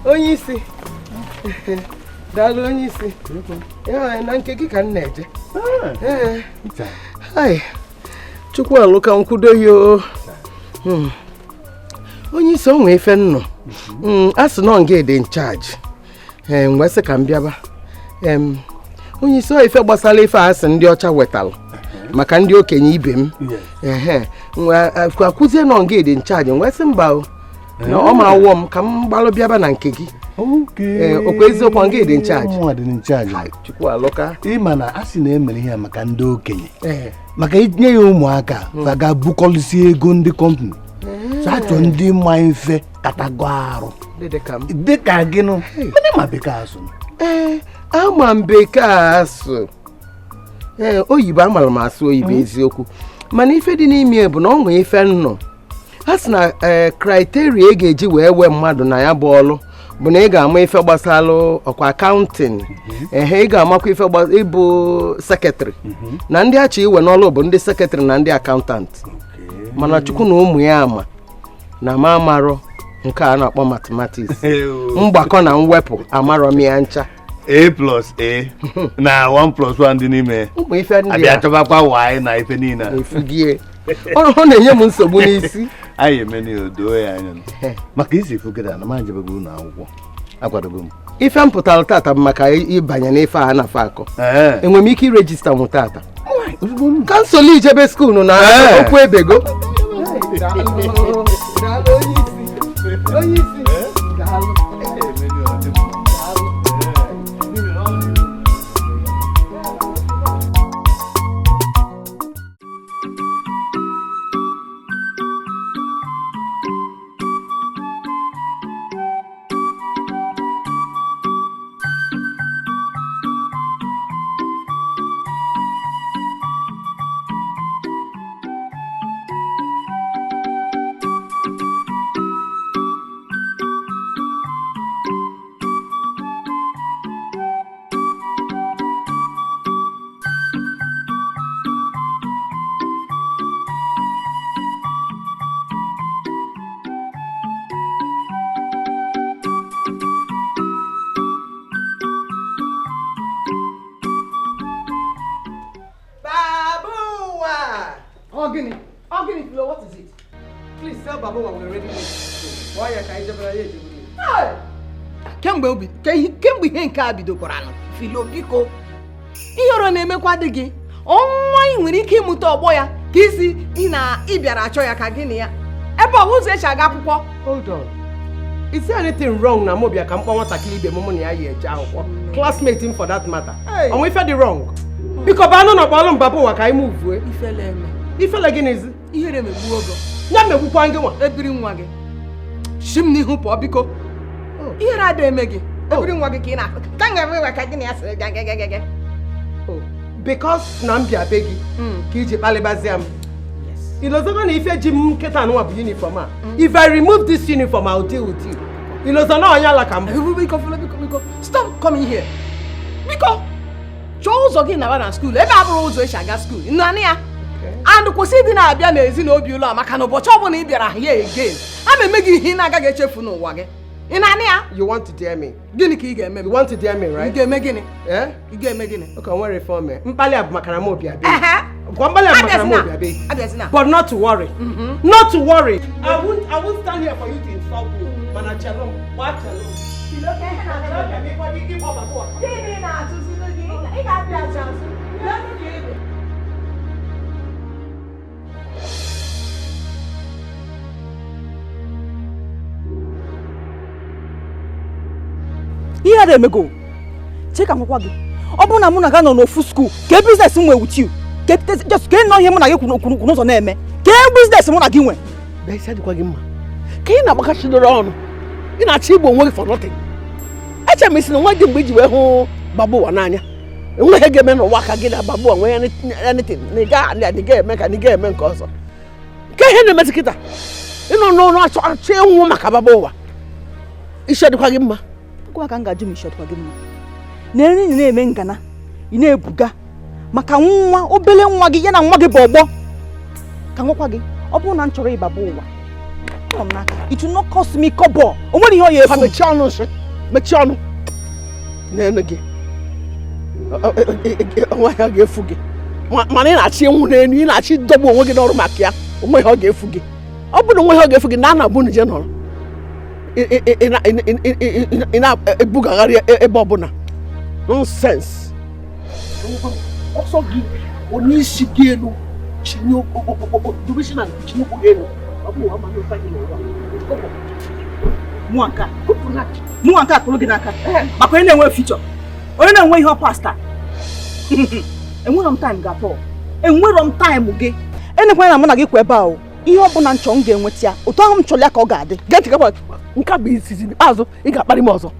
Onye isi daalụ onye isi na nke gị ka m na-eje. Chukwu alụka nkwudo ya. Onye isi o nwee ife nnụ a sị nọ nga dị in charge. Ee, mgbe sị ka m bịaba. Onye isi ife gbasara ife a sị ndị ọcha wetalụ maka ndị okenye ibe m. Ehe, akwụzie nọ nga dị in charge, wee sị mba o na ọ ma awụọ m ka m gbalụ bịaba na nke gị. Okwa eziokwu nga dị in charge. Chukwu alụka. Ịma na a sị na emere ihe maka ndị okenye, maka inye ya ụmụaka fa ga-abukọlisi ego ndị company. Achọ ndị ma ife katago arụ dịka gị nụ. Ma bekee asụ? Ee, ama m bekee asụ. Ee, oyibo amara m asụ oyibo eziokwu, mana ife dị n'ime bụ na ọ nwee ife nnụ a sị na criteria ị ga-eji wee wee mmadụ na ya bụ ọlụ bụ na ị ga-ama ife gbasara ọkwa accounting. Ehe, ị ga-amakwa ife ịbụ secretary, na ndị achọ iwe n'ọlụ bụ ndị secretary na ndị accountant. Mana Chukwu na ụmụ ya ama na ma amarọ nke a na-akpọ mathematics, mgbakọ na mwepụ amarọ m ya ncha. A plus A na 1 plus 1 dị n'ime ụmụ ife ndị abịa chọbakwa y na ife niile efugie. Ọ na-enye m nsogbu n'isi. Anyị emena odo ya anya maka isi fugara na m ajebego ụlọ akwụkwọ, akwadogo m. Ife m pụtara tata bụ maka ịbanye n'ife a na-afọ akọ. Enwere m ike iregister m tata? Kansụl ijebe school na okwu ebego. Kemgbe ihe nke a bidokwara nụ Filo, biko ihere na-emekwa dị gị. Ọnwa ị nwere ike ịmụta ọgbọ ya ka isi ị na ị bịara achọ ya ka gị na ya ebe ọ bụ ụzọ esi aga akwụkwọ. Hold on. Is there anything wrong na mụ bịa ka m kpọọ nwatakịrị ibe m mụ na ya yi eje akwụkwọ? Classmate m for that matter. Onwe ife dị wrong? Biko banụ na kpọọlụ m Baba Ụwa ka anyị muvue. Ifele eme. Ifele gịnịzi? Ihere megbuo ogo. Ya megbukwa gị nwa. Ebiri nwa gị. Shi m n'ihu pụọ biko. Ihere adịghị eme gị. Ebiri nwa gị ka ị na-akụ. Ka m ga-enwe ka gị na ya sịrị ga ga ga ga. Because na m bịa be gị ka iji kpalịbazịa m. Ilozogo na ife ji m nkịta nwa bụ uniform a. If I remove this uniform, I'll deal with you. Ilozo na onye ala ka m. Biko biko biko stop coming here. Biko chọọ ụzọ gị naba na skuul ebe a bụrụ ụzọ esi aga skuul naanị ya. And kwụsị ịdị na-abịa n'ezi na obi ụlọ a maka na ụbọchị ọbụla ị bịara ya again a ma eme gị ihe ị na-agaghị echefu n'ụwa gị. Ị na-anị ya? You want to dare me? Gịnị ka ị ga-eme? You want to dare me, right? Ị ga-eme gịnị? Eh? Ị ga-eme gịnị? Okay, nwere reform. Mkpali a bụ maka na m obi abịa. Gwa mkpali a bụ maka na m obi abịa. But not to worry. Not to worry. I won't stand here for you to insult me. Mana chelum, gwa chelum. Gịnị na-atụziri gị? Ị ga-abịa azụ azụ. Ihe ada emego. Chee ka m gwakwa gị. Ọ bụrụ na mụ na gị nọ n'ofu school, ka business m nwee with you. Ka just ka nọ ihe mụ na gị kwuru n'ụzọ na-eme. Ka business mụ na gị nwee. Isi adịkwa gị mma. Ka ị na-agbakachidoro ọnụ. Ị na-achọ igbo onwe gị for nothing. Eche m isi na nwa gị mgbe iji wee hụ Babu ụwa n'anya. Enweghị ga-eme n'ụwa ka gị na Babu ụwa nwee anything na ị ga-eme ka na ị ga-eme nke ọzọ. Nke ihe na-emezi kịta. Ị nọ n'ọnụ achọ ịnwụ maka Babu ụwa. Isi adịkwa gị mma. Ngwa ka m ga-ajụ m isi adịkwa gị mma. Na nri na-eme ngana, ị na-ebuga maka nwa obele nwa gị ya na nwa gị bụ ọgbọ. Ka nwakwa gị, ọ bụrụ na m chọrọ ịbaba ụwa, ọ m n'aka. It will not cost me kobo. O nwere ihe ọ ya efu. Mechie ọnụ nsị. Mechie ọnụ. N'elu gị. Onwe ya ga-efu gị. Mana ị na-achọ ịnwụ n'elu, ị na-achọ ịdọgbu onwe gị n'ọrụ maka ya. Onwe ya ọ ga-efu gị. Ọ bụrụ na onwe ya ọ ga-efu gị na a na-abụ nje nọrọ. Ị na-ebugagharị ebe ọbụla. Nonsense. Ọsọ gị onye isi gị elu chinye ụkwụ gị elu. Ọ bụ ụwa mmanụ ụta gị n'ụwa. Mụnwa nke a kụrụ gị n'aka. Maka onye na-enwe future. Onye na-enwe ihe ọ pasta. Enwerọ m time gị atọ. Enwerọ m time gị. Enekwana na mụ na gị kwa ebe a o. Ihe ọ bụla m chọrọ m ga-enweta ya. Otu ahụ m chọrọ ya ka ọ ga-adị. Gee ntị gaba nke a bụ izizi ikpeazụ ị ga-akparị m ọzọ.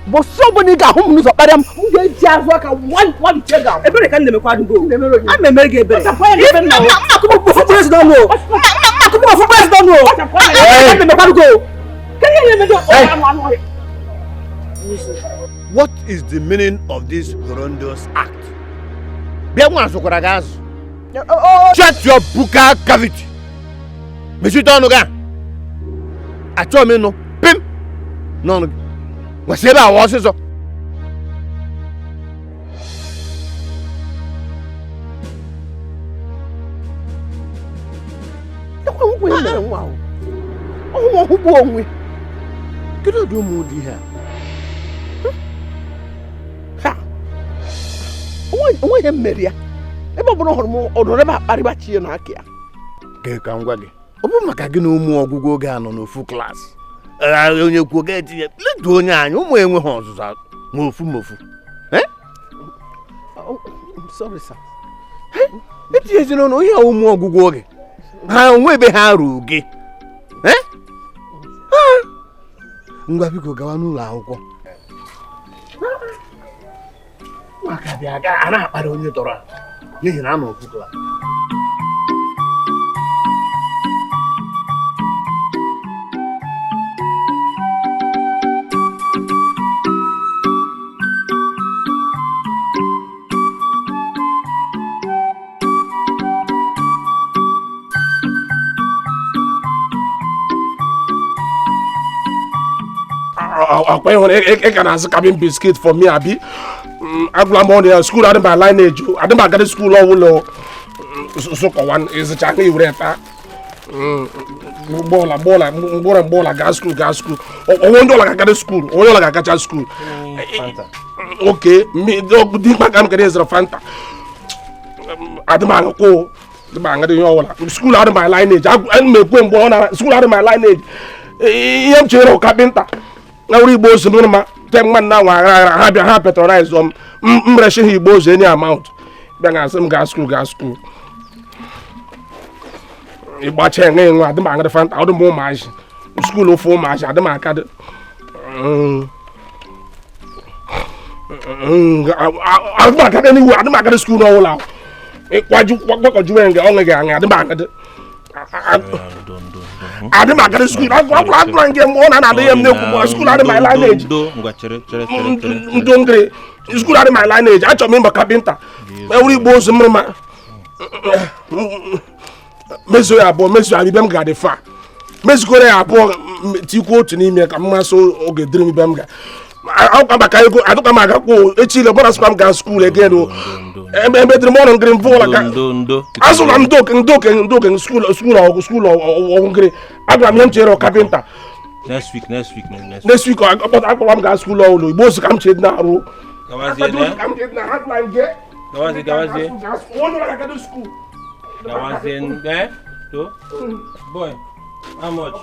Bọsị ọbụla ị ga-ahụ m n'ụzọ kparịa m, m ga-eji azụ aka walite gị ahụ. Ebere ka m na-emekwa adịgo. A ma emere gị ebere. Mma akụkọ ofu mkpụrụ ezi n'ọnụ o. Mma akụkọ ofu mkpụrụ ezi n'ọnụ o. Ka m na-emekwa adịgo o. Kedu ihe na-eme gị anụ anụ ọhịa? What is the meaning of this horrendous act? Bịa nwa azụkwara gị azụ. Check your buccal cavity. Mechite ọnụ gị a. Achọghị m ịnụ pim n'ọnụ gị. Nwesị ebe awa ọsịsọ. Ekwe nkwe mere nwa ahụ. Ọhụ ọhụgbu onwe. Kedu ụdị ụmụ dị ihe a? Ha! Onwe ihe m mere ya. Ebe ọ bụla ọ hụrụ m ọ nọrọ ebe a kparịba chi ya na aka ya. Ka ka m gwa gị. Ọ bụ maka gị na ụmụ ọgwụgwọ oge a nọ n'ofu klaasị. Onye kwuo ga-etinye letu onye anyị ụmụ enweghị ọzụzụ ma ofu ma ofu. I'm sorry, sir. Etinyezina ọnụ ihe ụmụ ọgwụgwọ oge. Ha onwe ebe ha ruru gị. Ngwa biko gawa n'ụlọ akwụkwọ. Maka bịa ga a na-akparị onye tọrọ n'ihi na a nọ ofu klaasị. Akwa ịhụrụ ị ga na-azụ cabin biscuit for me abi. Agwụla m ọnụ ya school adị m lineage adị m agadi school ọwụlọ sụkọwa ịzụcha na iwere taa mgbọla mgbọla mgbọrọ mgbọla gaa school gaa school onwe ndị ọla ga-agadi school onye ọla ga-agacha school. Oke dị mkpa ka m kere ịzụrụ Fanta. Adị m aṅụkwụ adị m aṅụdị ihe ọwụla school adị m lineage ana m ekwe mgbe ọ na school adị m lineage ihe m chere kapịnta na wuri igbo ozu mụrụ ma te mma nna nwa aghara aghara ha bịa ha patronize m m reshi ha igbo ozu any amount bịa na asị m gaa school gaa school ịgbacha enwe enwe adị m aṅụrị Fanta ọdụ m ụmụazị skuul ofe ụmụazị adị m akadị adị m akadị n'iwu adị m akadị skuul n'ọwụla ịkwaju gbakọjuwe nga ọṅụ gị aṅụ adị m akadị adị m agara skuul agwụla agwụla nke mgbe ọ na-adị ya m na-ekwu skuul adị my lineage ndụ ngịrị skuul adị my lineage achọrọ m ịma kapịnta ewuru igbo ozu mmiri ma mezuo ya abụọ mezuo ya ibe m ga-adị fa mezukọrọ ya abụọ tikwuo otu n'ime ka mmasị oge dịrị m ibe m ga akwụkwa maka ego adụkwa m agakwa echi ile gbara sịkwa m gaa skuul egen emedịrị m ọrụ ngịrị mvụ ụlọ ka azụla m ndị okenye ndị okenye skuul skuul ọgwụ skuul ọgwụ ngịrị agwara m ihe m chere kapịnta next week akpọkwa m gaa skuul ọhụrụ igbo ozu ka m chere na-arụ Boy, how much?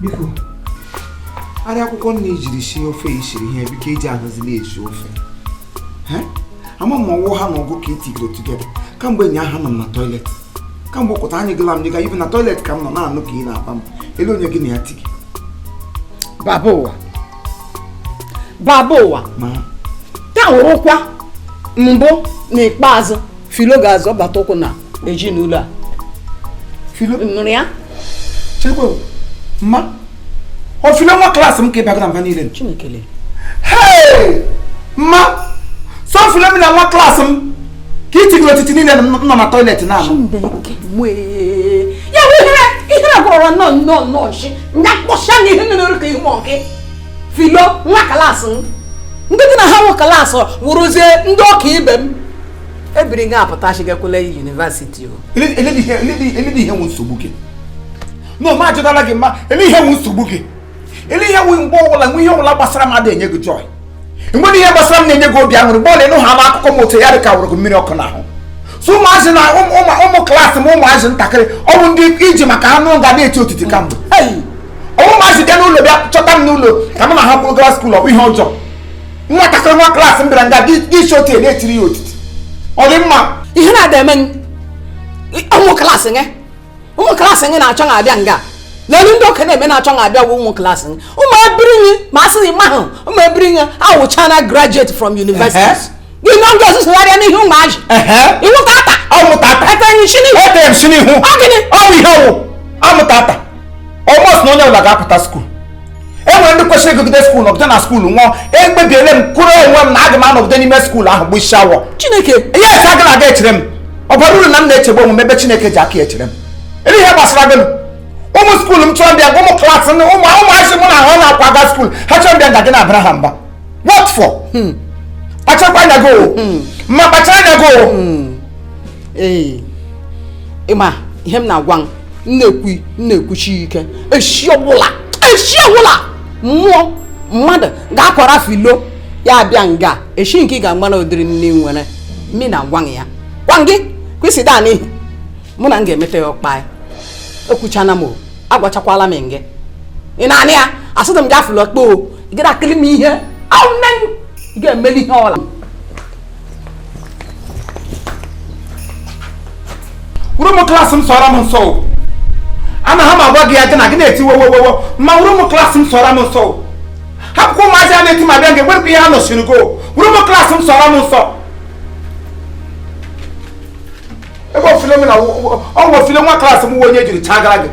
Biko, arịa akwụkwọ nna ijiri sie ofe isiri ihe biko iji ahụzila esi ofe. Ama m ọwụ ha na ọgụ ka etigere together. Kamgbe enyi ahụ nọ m na toilet. Kamgbe ụkọta anyị gụla m dịga ibe na toilet ka m nọ na-anụ ka ị na-akpa m. Elu onye gị na ya tigi. Baba ụwa. Baba ụwa. Taa wụrụkwa mbụ na ikpeazụ Filo ga-azọ bata ụkwụ na ezinụlọ a. Filo? Nụrụ ya? Chekwa mma. Ọ Filo nwa klaasị m ka ị bagara mba niile. Chinekele. Hey! Mma! Sọ Filo m na nwa klaasị m ka i tigiri otiti niile nọ na toilet na-anụ. Chineke nwee. Ya bụ ihere gwọrọ nnọọ nnọọ nnọọ shi. Nga kpọsha na ihe nụrụ ka ihe mọnke. Filo nwa klaasị m. Ndị gị na ha nwe klaasị wụrụzie ndị ọka ibe m. Ebiri nga apụta shigakwule yunivasiti o. Eledi ihe nwe nsogbu gị. No, ma ajụtala gị mma, ele ihe nwe nsogbu gị. Ele ihe nwe mgbe ọbụla nwe ihe ọbụla gbasara m adịghị enye gị joy. Mgbe ihe gbasara m na-enye gị obi aṅụrị, mgbe ọla ịnụ ha ama akụkọ m otu ya dị ka wụrụ gị mmiri ọkụ n'ahụ. So ụmụazị na ụmụ klaasị m ụmụazị ntakịrị ọ bụ ndị iji maka anụ ga na-eti otiti kamgbe. Ọ ụmụazị bịa n'ụlọ bịa chọta m n'ụlọ ka m na ha kwụrụ gawa skuul ọ bụ ihe ọjọọ. Nwatakịrị nwa klaasị m bịara nga gị isi otu na-etiri ya otiti. Ọ dị mma. Ihe na-ada eme ụmụ klaasị gị. Ụmụ klaasị gị na-achọ na-abịa nga. Lelee ndị okenye eme na-achọ na-abịa bụ ụmụ klaasị gị. Ụmụ ebiri gị ma a sị na ịma ahụ ụmụ ebiri gị awụchana graduate from universities. Gị nọ ndị ọzọ sogharịa n'ihu ụmụazị. Ịwụta ata. Ọmụta ata. Etere nshi n'ihu. Etere nshi n'ihu. Ọ gịnị? Ọ bụ ihe ọwụ. Amụta ata. Ọmọs na onye ọbụla ga-apụta skuul. E nwere ndị kwesịrị ịgụgide skuul nọgide na skuul nwụọ. Ekpebiele m kwụrụ onwe m na aga m anọgide n'ime skuul ahụ bụ isi awọ. Chineke. Yes, aga na-aga echere m. Ọ bara uru na m na-echegbu onwe m ebe Chineke ji aka echere m. Ele ihe gbasara gị? Ụmụ skuul m chọrọ bịa ụmụ klaasị ụmụ ụmụazị mụ na ha na-akwa aga skuul ha chọrọ bịa nga gị na-abara ha mba. What for? Kpachakwa anya gị o. Ma kpachara anya gị o. Ee. Ịma ihe m na-agwa m na-ekwuchi ike. Eshi ọbụla mmụọ mmadụ ga-akwara Filo ya bịa nga eshi nke ị ga-agba na ụdịrị nne nwere mmi na-agwa ya gwa gị kwesị daa n'ihi mụ na m ga-emete ya ọkpa ya ekwuchana m o agwachakwala m gị ị na-anị ya asịdị m gị afụlọ kpoo ị gara akịrị m ihe ahụ nne m ị ga-emeli ihe ọla. Wuru m klaasị m sọrọ m nsọ o. Ana ha ma agwa gị ya gị na gị na-eti wowowowo ma wuru m klaasị m sọrọ m nsọ o. Hapụkwa ụmụazị a na-eti ma bịa nga egwerepụ ihe ha nọchiri go. Wuru m klaasị m sọrọ m nsọ. Ebe ofile m na ọnwa ofile nwa klaasị m onye jiri chagara gị.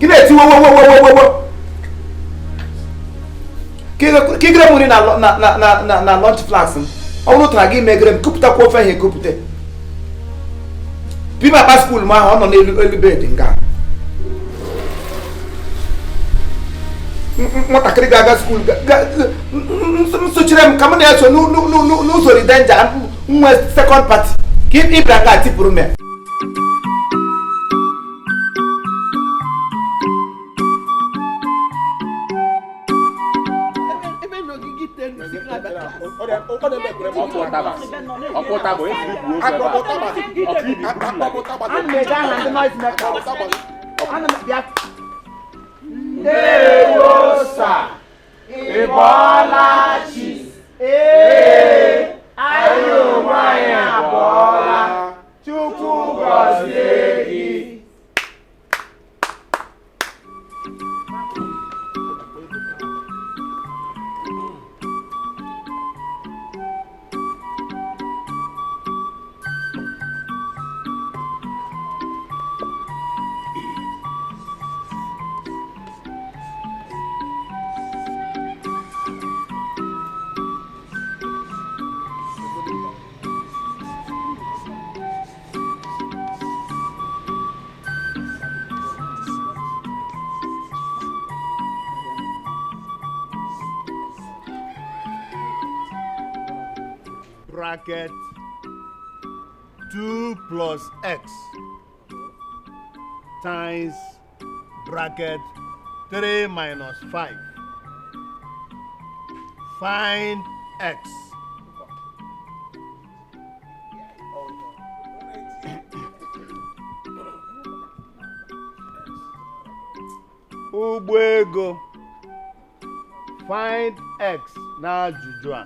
Gị na-eti wowowowowowo. Ka igere m nri na lunch flask m. Ọ bụrụ tara gị megere m kupụtakwa ofe ahụ ekupụta. Bima akpa skuul m ahụ ọ nọ n'elu elu bed nga. Nwatakịrị ga-aga skuul nsochiri m ka m na-eso n'ụzọ ridenja nwe sekọnd pati ka ịbịa nga tipụrụ m ya. Ndewo sa, ị bọọla chi. Ee, anyị onwe anyị abọọla. Chukwu gọzie gị. Bracket 2 plus x times bracket 3 minus 5. Find x. Ụgbọ ego. Find X n'ajụjụ a.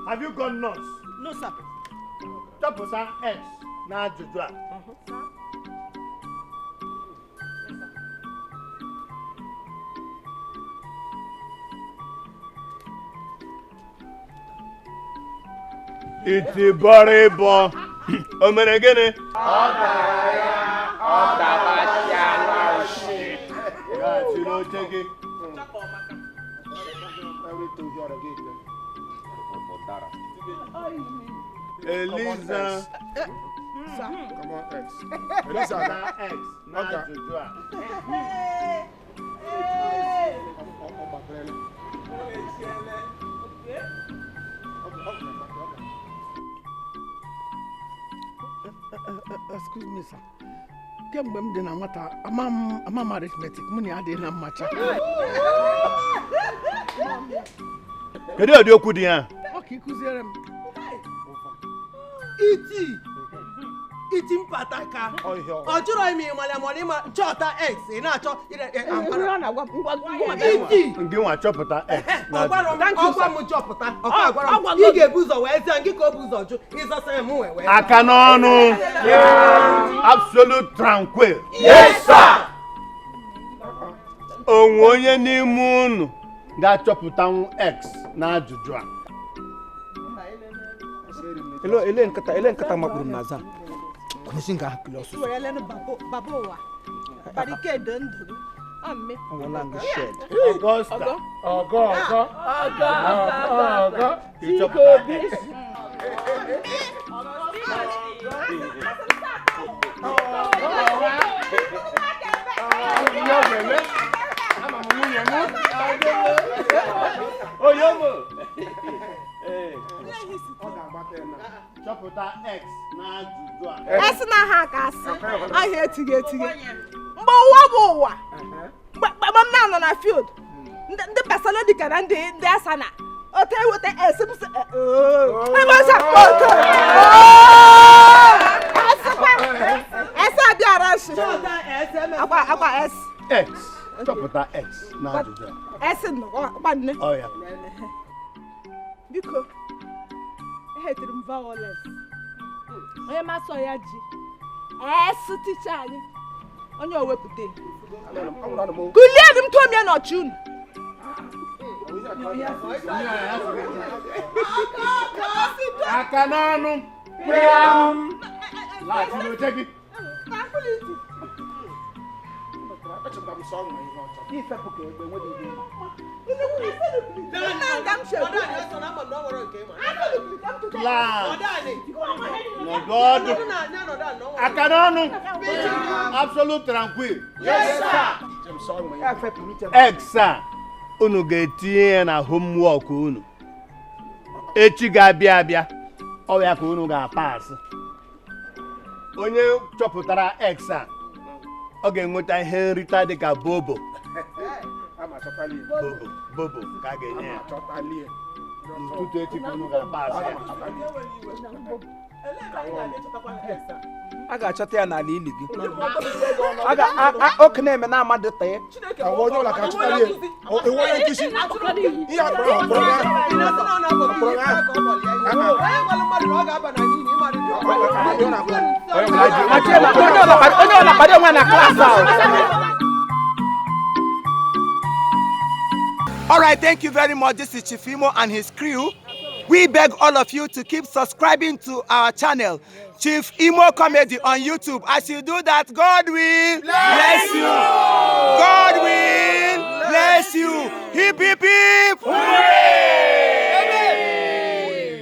Have you gone nuts? No, sir. Chọpụta X n'ajụjụ a. Iti bọrọ ịbọ. O mere gịnị? Ọ dara ya, ọ dabasịala oshi. Gaghachi n'oche gị. Eliza. Come on, X. Eliza. X n'ajụjụ a. Excuse me, sir. Kemgbe m dị na nwata, ama m arithmetic, mụ na ya adịghị na mmacha. Kedu ụdị okwu dị ya? Ọ ka ị kụziere m. Iti mpataka. Ọ jụrụ ime ịmara ma ọ ịma chọta X ị na-achọ iti. Gị nwa chọpụta X. Ọgwa m chọpụta. Ị ga-ebu ụzọ wee zịa gị ka o bu ụzọ jụ ịzọsa m wee. Aka n'ọnụ. Absolute tranquil. Yes, sir. Onwe onye n'ime unu ga-achọpụtanwu X n'ajụjụ a. Ele nkata makpuru m n'aza. Kwụsị nke ahụ kele ọsụsụ. Baba ụwa. Barricade ndụ gị. Ọwụla ngụ shed. Augusta. Ọgọ ọgọ. Ọgọ ọgọ. Ịchọpụta X. Oyomo. Chọpụta X n'ajụjụ a. Esi na ha ka asị ahịa etighi etighi. Mgbe ụwa bụ ụwa. Mgbe m na-anọ na field, ndị Thessalonica na ndị Asana, ote eweta esi m sị ebe ọsọ ote. Asịkwa esi abịara nshi. Akwa S. X. Chọpụta X n'ajụjụ a. S nọ kwa nne. Ọ ya. Biko, ehetiri m violence. Onye masọ ya ji esi ticha anyị onye o wepụta. Kulie m tụọ m ya n'ọchị unu. Aka n'ọnụ. Laghachi n'oche gị. Nọdụ ọdụ. Aka n'ọnụ. Absolute tranquil. Yes, sir. X a unu ga-etinye ya na homework unu. Echi ga-abịa abịa, ọ ya ka unu ga-apasị. Onye chọpụtara X a, ọ ga-enweta ihe nrita dịka bobo. Bobo, bobo ka a ga-enye ya. N'ụtụtụ echi ka unu ga-apasị ya. A ga-achọta ya n'ala ili gị. Oke na-eme na amadị tee. Onye ọla ka achọtara ya. Ewu onye nkụzi. Ihe akpọrọ ahụ kpọrọ ya. Kpọrọ ya. Onye ọla kpado onwe na klaasị ahụ. All right, thank you very much. This is Chief Imo and his crew. We beg all of you to keep subscribing to our channel, Chief Imo Comedy on YouTube. As you do that, God will bless you. God will bless you. Hip, hip, hip. Hooray!